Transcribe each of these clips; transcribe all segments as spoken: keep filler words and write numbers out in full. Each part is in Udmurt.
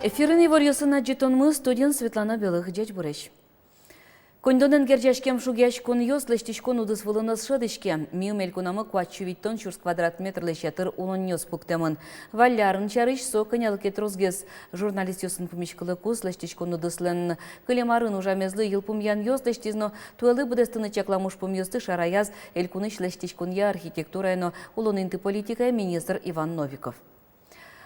Эфирын иворъёсын адӟытонмы, студиын Светлана Белых. Ӟечбуресь! Коньдонэн герӟаськем шугъяськонъёс лэсьтӥськон удыс вылын ӧз шӧдӥське. Миым элькунамы куать сю витьтон сюрс квадрат метрлэсь ятыр улонниос пуктэмын. Валлярын сярысь со кӧнялы ке тросгес. Журналистъёсын пумиськылыкуз лэсьтӥськон удыслэн кылем арын ужамезлы йылпумъянъёс лэсьтӥз но, туэлы быдэстыны чаклам ужпумъёсты шараяз элькунысь лэсьтӥськонъя, архитектурая но улон инты политикая министр Иван Новиков.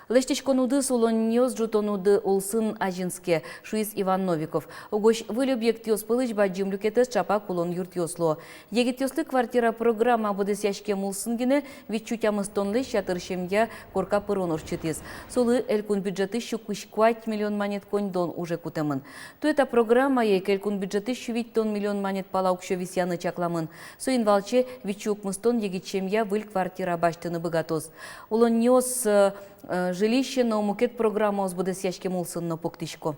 Лэсьтӥськон удыс улонниос ӝутон уд улсын азинске, шуиз Иван Новиков. Угось выль объектъёс пӧлысь бадӟым люкетэз ӵапак улон юртъёс луо. Егитъёслы квартира программа быдэсъяськем улсын гинэ вить сю тямыстонлэсь ятыр семья корка пырон ортчытӥз. Солы элькун бюджетысь сю кызь куать миллион манет коньдон уже кутэмын. Туэ та программае ик элькун бюджетысь сю витьтон миллион манет пала уксё висъяны чакламын. Соин валче вить сю укмыстон егит семья выль квартира басьтыны быгатоз. Улонниос, э, э, жилище но мукет программаос быдэсъяськем улсын но пуктӥсько.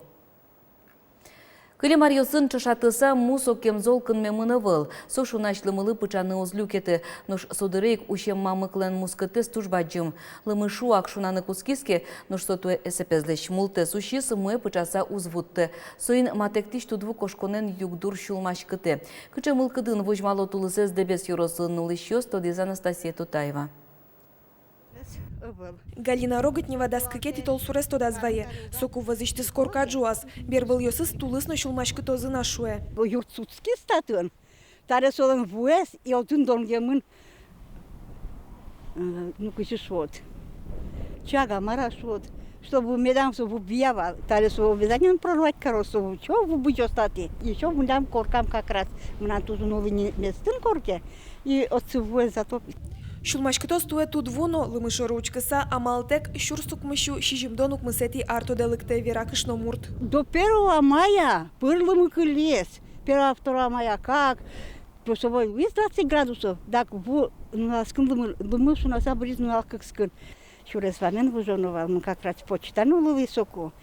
Кылем аръёсын ӵошатыса, му сокем зол кынмемын ӧвӧл. Со шунась лымылы пыӵаны уз люкеты. Нош со дыре ик усем мамыклэн мускытэз туж бадӟым. Лымы шуак шунаны кутскиз ке, нош со туэ эсэпезлэсь мултэс усиз, муэ пыӵаса уз вуттэ. Соин матэктӥсь тудву кошконэн югдур сюлмаськытэ. Кыӵе мылкыдын возьмало тулысэз Дэбес ёросын улӥсьёс, тодӥз Анастасия Тутаева. Галина Роготнева дас кыкетӥ толсурез тодаз вае. Соку вӧзысьтыз корка ӝуаз. Бервылъёсыз тулыс но сюлмаськытозы на, шуэ. Юрт сутскиз татын. Таре солэн вуэз и отын донгемын, э, ну, кызьы шуод, чага, мар-а шуод, чтобы медам со ву бия вал, таре со обязательно прорвать кароз, со ву, чё ву бызёз татын. Ещё мынам коркам как раз, мынам туж нуллы ни-, местын корке, и отсы вуэз затопит. Сюлмаськытоз туэ тудву но. Лымы шоры учкыса, амалтэк сюрс укмыссю сизьымдон укмысэтӥ ар тодэ лыктэ, вера кышномурт. До первого мая пыр лымы кылиз. Первого, второго мая как? Плюсовой вуиз двадцать градусов. Дак ву, ну, нуналскын лымы, лымы шунаса быриз нунал кыкскын. Сюрес вамен вузоно вал, мон как раз почта нуллӥ соку.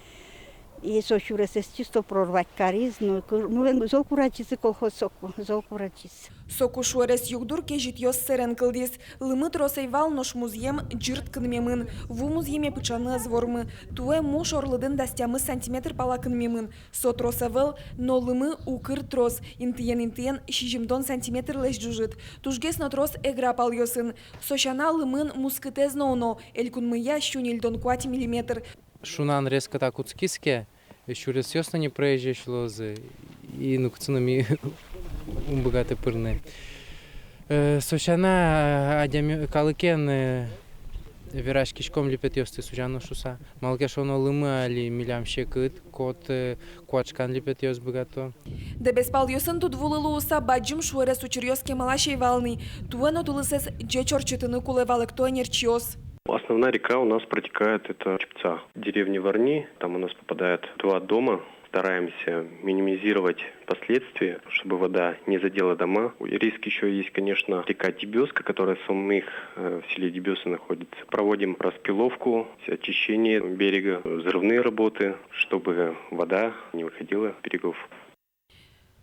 И со сюресэз чисто прорвать кариз, ну, ку-, ну, зол курадӟизы колхоз соку, зол курадӟиз. Соку шуэрес югдур кезьытъёс сэрен кылдӥз. Лымы трос ӧй вал, нош музъем ӟырт кынмемын. Ву музъеме пыӵаны ӧз вормы. Туэ му шорлыдын дас тямыс сантиметр пала кынмемын. Со трос ӧвӧл, но лымы укыр трос, интыен-интыен сизьымдон сантиметрлэсь ӝужыт. Тужгес но трос Эгра палъёсын. Со сяна лымын мускытэз но уно, элькунмыя сю ньыльдон куать миллиметр. Шунан резко та кутскиз ке, сюресъёс но непроезжей луозы, и нокытчы но ми ум быгаты пырны. Э, со сяна, э, адями, калыкен, э, вераськиськом липетъёсты сузяно шуса. Малы ке шуоно, лымы али милям секыт, кот, э, куашкан липетъёс быгато. Дэбес палъёсын тудвулы луыса бадӟым шуэрес учыръёс кемалась ӧй вал ни. Туэ но тулысэз ӟеч ортчытыны кулэ, валэкто ӧнерчиос. Основная река у нас протекает, это Чепца. Деревня Варни, там у нас попадает два дома. Стараемся минимизировать последствия, чтобы вода не задела дома. Риск ещё есть, конечно, река Дебёска, которая в самих, э, в селе Дебёса находится. Проводим распиловку, очищение берега, взрывные работы, чтобы вода не выходила с берегов.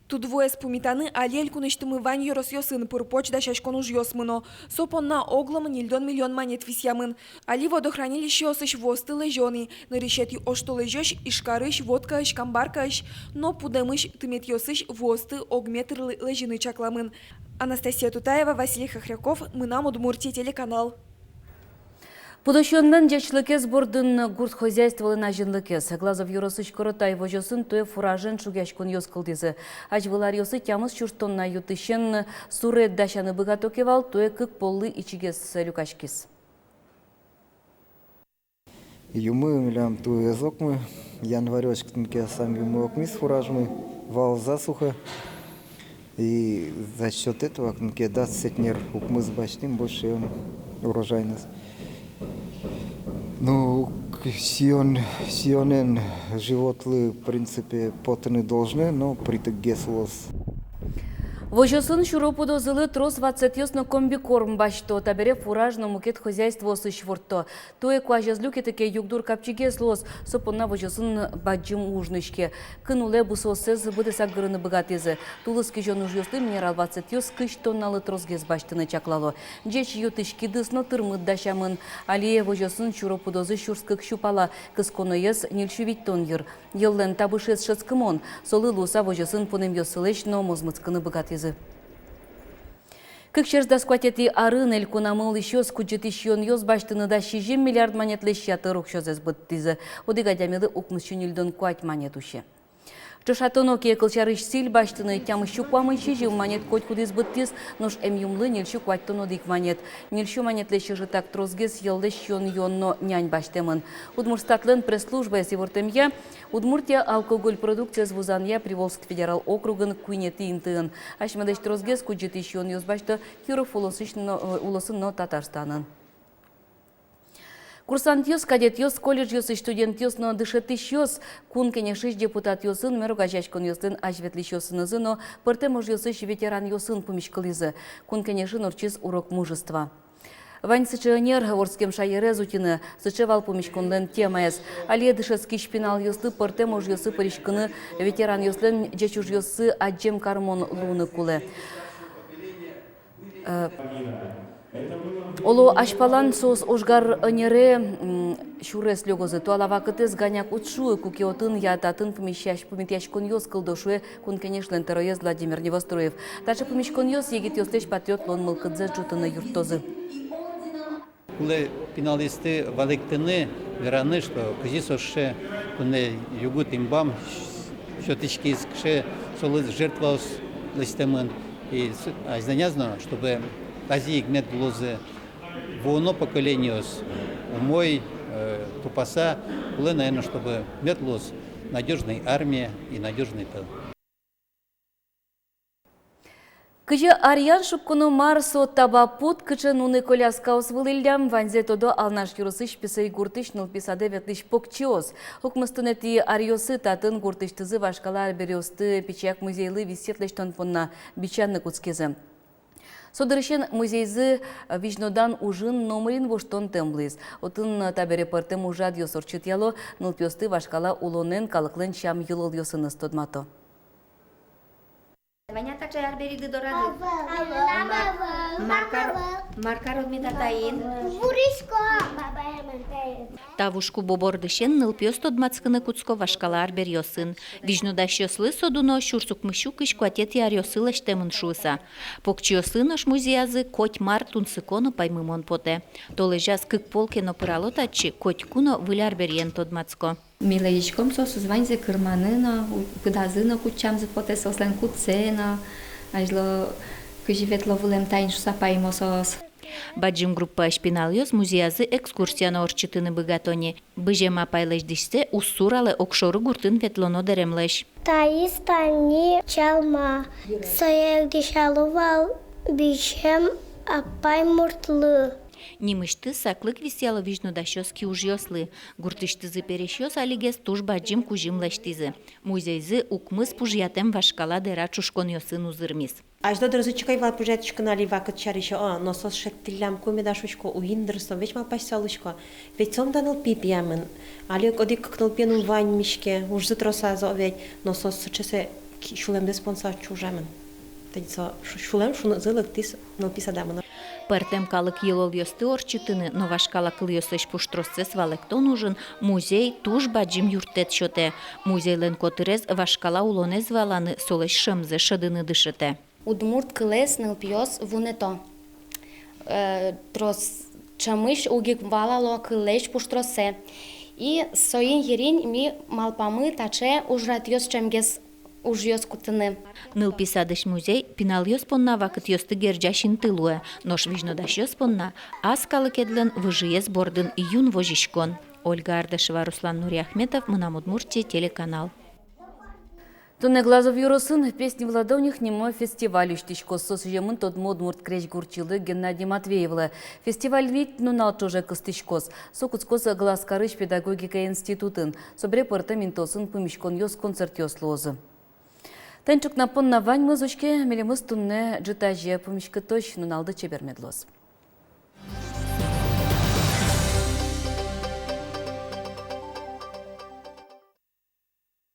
Тудвуэз пумитаны али элькунысьтымы вань ёросъёсын пыр-поч дасяськон ужъёс мыно. Со понна оглом ньыльдон миллион манет висъямын. Али водохранилищеосысь вуосты лэзё ни. Нырысетӥ оштолэзёзь Ижкарысь, Воткаысь, Камбаркаысь но Пудэмысь тыметъёсысь вуосты ог метрлы лэзьыны чакламын. Анастасия Тутаева, Василий Хохряков, «Мынам Удмуртие» телеканал. Пудо сиёнлэн ӟечлыкез бордын гурт хозяйстволэн азинлыкез. Глазов ёросысь Коротай возёсын туэ фуражен шугъяськонъёс кылдӥзы. Азьвыл аръёсы тямыс сюрс тонна ю тысен суред дасяны быгато ке вал, туэ кык поллы ичигес люкаськиз. Юмы милям туэ ӧз окмы, январёзь кытын ке асам юмы окмиз фуражмы, вал засуха. И за счёт этого кытын ке дас центнер укмыс басьтӥм, больше урожайность. Ну, к-, сиён, сиёнэн животлы, в принципе, потыны должны, но притыкгес луоз. Возёсын сюро пудозылы трос ватсэтъёс но комбикорм басьто, табере фураж но мукет хозяйствоосысь ворто. Туэ куазь ӧз люкеты ке, югдур капчигес луоз, со понна возёсын бадӟым уж нуиське. Кын улэ бусыоссэс быдэсак гырыны быгатӥзы. Тулыс кизён ужъёслы минерал ватсэтъёс кызь тонналы тросгес басьтыны чаклало. Ӟеч ю тыськиды но тырмыт дасямын. Али возёсын сюро пудозы сюрс кык сю пала, кысконоез ньыль сю витьтон йыр. Йӧллэн табышез шӧдскымон, солы луыса возёсын пунэмъёссылэсь но мозмытскыны быгатӥзы. Кык сюрс дас куатетӥ арын элькунамы улӥсьёс кудӟытӥсь юонъёс басьтыны дас сизьым миллиард манетлэсь ятыр уксёзэс быдтӥзы. Одӥг адямилы укмыс сю ньыльдон куать манет усе. Ӵошатоно ке, кылсярысь, сӥль басьтыны тямыс сю куамын сизьым манет котькудӥз быдтӥз, нош эмъюмлы ньыль сю куатьтон одӥг манет. Ньыль сю манетлэсь ӧжытак тросгес йӧллэсь сиён-юон но нянь басьтэмын. Удмуртстатлэн пресс-службаез ивортэмъя, Удмуртия алкоголь продукциез вузанъя Приволжск федерал округын куинетӥ интыын. Асьмелэсь тросгес кудӟытӥсь юонъёс басьто Киров улосысь но, э, улосын но Татарстанын. Курсантъёс, кадетъёс, колледжъёсысь студентъёс но дышетӥсьёс Кун Кенешысь депутатъёсын, мер огазеяськонъёслэн азьветлӥсьёсынызы но пӧртэм ожъёсысь ветеранъёсын пумиськылӥзы. Кун Кенешын ортчиз урок мужества. Вань сыӵе ӧнер — вордскем шаерез утьыны, сыӵе вал пумиськонлэн темаез. Али дышетскись пиналъёслы пӧртэм ожъёсы пыриськыны, ветеранъёслэн ӟеч ужъёссы адӟем кармон луыны кулэ. Э, оло, азьпалан соос ожгар ӧнере, м, сюрес лёгозы. Туала вакытэз ганяк уд шуы, куке отын я татын пумитъясь-, пумитъяськонъёс кылдо, шуэ Кун Кенешлэн тӧроез Владимир Невоструев. Таӵе пумиськонъёс егитъёслэсь патриот луон мылкыдзэс ӝутыны юрттозы. Кулэ пиналъёсты валэктыны, вераны, что кызьы соос сыӵе туннэ югыт инбам сётӥськиз, кыӵе солы жертваос лэсьтэмын. И с-, азьланяз но, чтобы тазьы ик мед луозы вуоно поколениос, умой, э, тупаса, кулэ, наверно, чтобы мед луоз надёжной армия и надёжный тыл. Кызьы аръян шукконо, мар со таба пуд, кыӵе нуны коляскаос вылӥллям, ваньзэ тодо Алнаш ёросысь Песый гуртысь нылпи садэ ветлӥсь покчиос. Укмыстонэтӥ аръёсы татын гуртысьтызы вашкала арбериосты пичияк музейлы висъет лэсьтон понна бичаны кутскизы. Со дырысен музейзы визьнодан ужын номырин воштонтэм луиз. Отын табере пӧртэм ужрадъёс ортчытъяло, нылпиосты вашкала улонэн, калыклэн сям-йылолъёсыныз тодмато. Вань-а таӵе арбериды дорады? Ма-, мар кар-, мар карод ми татаын? Вурисько. Та вуж кубо бордысен нылпиос тодматскыны кутско вашкала арбериосын. Визьнодасьёслы со дуно сюрс укмыс сю кызь куатетӥ аръёсы лэсьтэмын шуыса. Покчиослы нош музеязы коть мар тунсыко но паймымон потэ. Толэзяз кык пол ке но пырало татчы, котьку но выль арбериен тодматско. Ми лэзиськом соосыз ваньзэ кырманы но, у-, пыдазы но кутчамзы потэ, соослэн кудзэ но, азьло кызьы ветло вылэм таин шуыса паймо соос. Бадӟым группаысь пиналъёс музеязы экскурсия но ортчытыны быгато ни. Бызем апайлэсь дӥсьсэ Уссуралэ огшоры гуртын ветлоно дэремлэсь. Таиз тани чалма, сое ик дӥсяло вал бызем апай муртлы. Нимысьтыз саклык висъяло визьнодасьёс киужъёслы. Гуртысьтызы пересьёс алигес туж бадӟым кузьым лэсьтӥзы. Музейзы укмыс пужъятэм вашкала дэра ӵушконъёсын узырмиз. Азьло дырзы чик ӧй вал пужъятӥськыны али вакыт сярысь, а, но соос шедьтӥллям ку меда шуисько, уин дыр со, весь малпаськыса улӥсько. Ведь сомында нылпи пиямын. Али одӥг-кык нылпиен ум ваньмиське, ужзы трос азо ведь, но соос сыӵе сое ки-, сюлэмзэс понса отчы ужамын. Тӥни со шу-, сюлэм шунытзы лыктӥз нылпи садамы но. Пӧртэм калык йылолъёсты ортчытыны но вашкала кылъёслэсь пуштроссэс валэктон ужын музей туж бадӟым юрттэт сётэ. Музейлэн котырез вашкала улонэз валаны, солэсь шӧмзэ шӧдыны дышетэ. Удмурт кылэз нылпиос вунэто, э, трос ӵемысь уг ик валало кыллэсь пуштроссэ. И соин йырин ми малпамы таӵе ужрадъёс ӵемгес ужъёс кутыны. Нылпи садысь музей пиналъёс понна вакытъёсты герӟась инты луэ, нош визьнодасьёс понна ас калыкедлэн выжыез бордын юн возиськон. Ольга Ардашева, Руслан Нуриахметов, «Мынам Удмуртие» телеканал. Туннэ Глазов ёросын «Песни в ладонях» нимо фестиваль усьтӥськоз. Со сӥземын тодмо удмурт крезьгурчилы Геннадий Матвеевлы. Фестиваль вить нунал ӵоже кыстӥськоз. Со кутскоз Глазкарысь педагогика институтын. Собере пӧртэм интыосын пумиськонъёс, концертъёс луозы. Тань ӵукна понна ваньмыз. Учке, милемыз туннэ ӝытазе пумиськытозь. Нуналды чебер мед луоз.